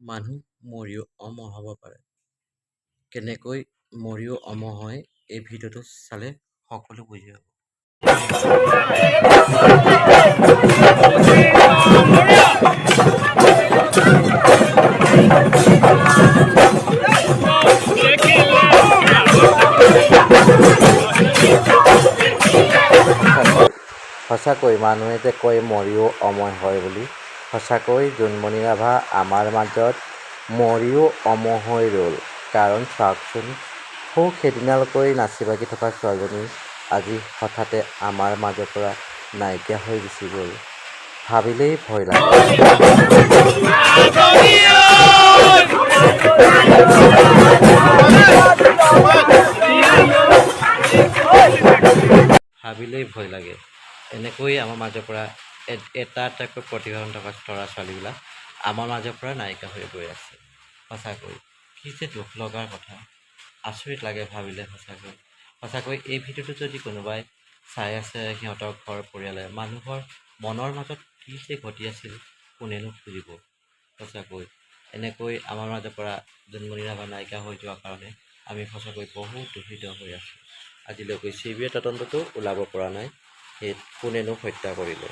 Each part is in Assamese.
মানুহ মৰিও অমৰ হ'ব পাৰে। কেনেকৈ মৰিও অমৰ হয় এই ভিডিঅ'টো চালে সকলো বুজি পাব। সঁচাকৈ মানুহে যে কয় মৰিও অমৰ হয় বুলি, সঁচাকৈ জোনমণি ৰাভা আমাৰ মাজত মৰিও অমৰ হৈ ৰ'ল। কাৰণ চাওকচোন, সৌ সেইদিনালৈকে নাচি বাগি থকা ছোৱালীজনী আজি হঠাতে আমাৰ মাজৰ পৰা নাইকিয়া হৈ গুচি গ'ল। ভাবিলেই ভয় লাগে। ভাবিলেই ভয় লাগে। এনেকৈ আমাৰ মাজৰ পৰা এটা এটাকৈ প্ৰতিভাৱান থকা ল'ৰা ছোৱালীবিলাক আমাৰ মাজৰ পৰা নাইকিয়া হৈ গৈ আছে। সঁচাকৈ কি যে দুখ লগাৰ কথা, আচৰিত লাগে ভাবিলে। সঁচাকৈ সঁচাকৈ এই ভিডিঅ'টো যদি কোনোবাই চাই আছে, সিহঁতৰ ঘৰ পৰিয়ালে মানুহৰ মনৰ মাজত কি যে ঘটি আছিল কোনেনো বুজিব। সঁচাকৈ এনেকৈ আমাৰ মাজৰ পৰা জোনমণি ৰাভা নাইকিয়া হৈ যোৱাৰ কাৰণে আমি সঁচাকৈ বহুত দুখিত হৈ আছোঁ। আজিলৈকে চি বি আই তদন্তটো ওলাব পৰা নাই সেই কোনেনো হত্যা কৰিলে।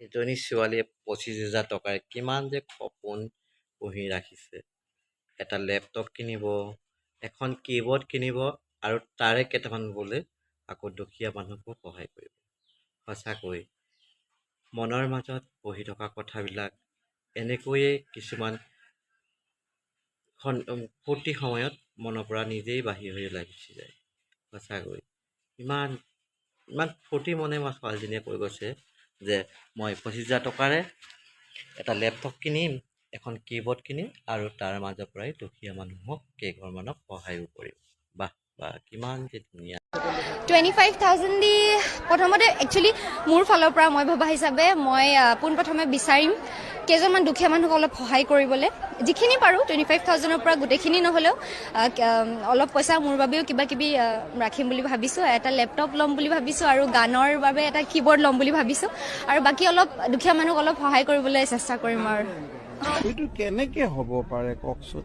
এজনী ছোৱালীয়ে 25,000 টকাৰে কিমান যে সপোন পুহি ৰাখিছে। এটা লেপটপ কিনিব, এখন কীবৰ্ড কিনিব আৰু তাৰে কেইটামান বোলে আকৌ দুখীয়া মানুহকো সহায় কৰিব। সঁচাকৈ মনৰ মাজত বহি থকা কথাবিলাক এনেকৈয়ে কিছুমান ফূৰ্তি সময়ত মনৰ পৰা নিজেই বাহিৰ হৈ ওলাই গুচি যায়। সঁচাকৈ ইমান ইমান ফূৰ্তি মনে মই ছোৱালীজনীয়ে কৈ গৈছে যে মই 25,000 টকাৰে এটা লেপটপ কিনিম, এখন কীবৰ্ড কিনিম আৰু তাৰ মাজৰ পৰাই দুখীয়া মানুহক কেইঘৰমানক সহায়ো কৰিম। বাহ বাহ, কিমান যে ধুনীয়া। 25,000 দি প্ৰথমতে একচুৱেলি মোৰ ফালৰ পৰা মই ভবা হিচাপে মই পোনপ্ৰথমে বিচাৰিম কেইজনমান দুখীয়া মানুহক অলপ সহায় কৰিবলৈ, যিখিনি পাৰোঁ। 25,000ৰ পৰা গোটেইখিনি নহ'লেও অলপ পইচা মোৰ বাবেও কিবা কিবি ৰাখিম বুলি ভাবিছোঁ। এটা লেপটপ ল'ম বুলি ভাবিছোঁ আৰু গানৰ বাবে এটা কীবৰ্ড ল'ম বুলি ভাবিছোঁ আৰু বাকী অলপ দুখীয়া মানুহক অলপ সহায় কৰিবলৈ চেষ্টা কৰিম। আৰু এইটো কেনেকে হ'ব পাৰে কওকচোন?